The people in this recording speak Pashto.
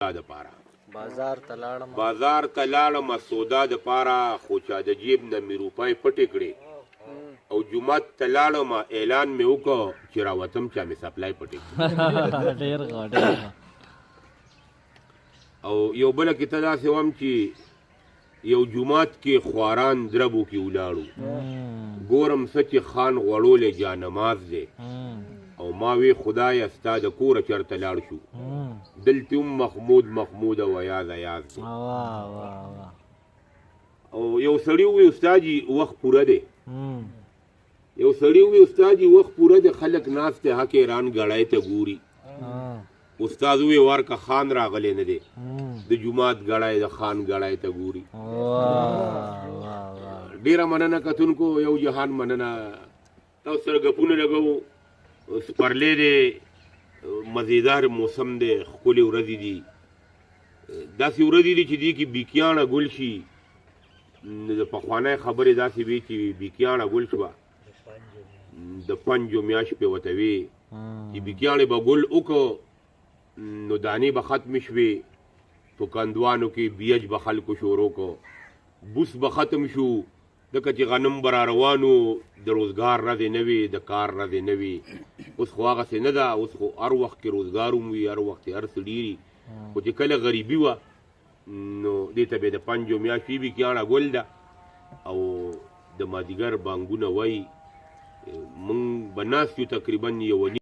د پاره بازار ته لاړم. بازار ته لاړم سودا د پاره، خو چا د جیب نه مې روپۍ پټې کړې. او جومات ته لاړم، اعلان مې وکړ چې راوتم، چا مې سپلای پټې کړې. ډېر ښه، ډېر ښه. او یو بله کیته داسې وم چې یو جومات کې خواران دربو کې ولاړو، ګورم څه چې خان غوړولی جانماز دی. او ما وی خدایه ستا د کوره چېرته لاړ شو، دلته هم محمود محمود او ایاز ایاز دی. او یو سړي ووی استاد جي وخت پوره دی. یو سړي ووی استاد جي وخت پوره دی، خلک ناست دی حق ایران ګړی ته ګوري. استاد وی ورکه خان راغلی نه دی، د جومات ګړی د خان ګړی ته ګوري. ډیره مننه کتونکو، یو جهان مننه. تاسو سره ګپونه لګوو. سپرلی دی، مزیدار موسم دی، ښکلې ورځې دي، داسې ورځې دي چې دې کې بیکیاڼه ګل شي. نو د پخوانۍ خبرې داسې وي چې بیکیاڼه ګل شوه د پنجو میاشت پې ورته وي چې بیکیاڼې به ګل وکړو نو دانې به ختمې شوې، په کندوانو کې بیج به خلکو شروع کړو، بوس به ختم شو، ځکه چې غنم به را روان وو، د روزګار ورځې نه وي، د کار ورځې نه وي. اوس خو هغسې نه ده، اوس خو هر وخت کې روزګار هم وي، هر وخت هر څه ډېري. خو چې کله غریبي وه نو دې ته به د پنجو میاشت وي بیکیاڼه ګل ده. او د مازدیګر بانګونه وایي، موږ به ناست یو تقریبا یوه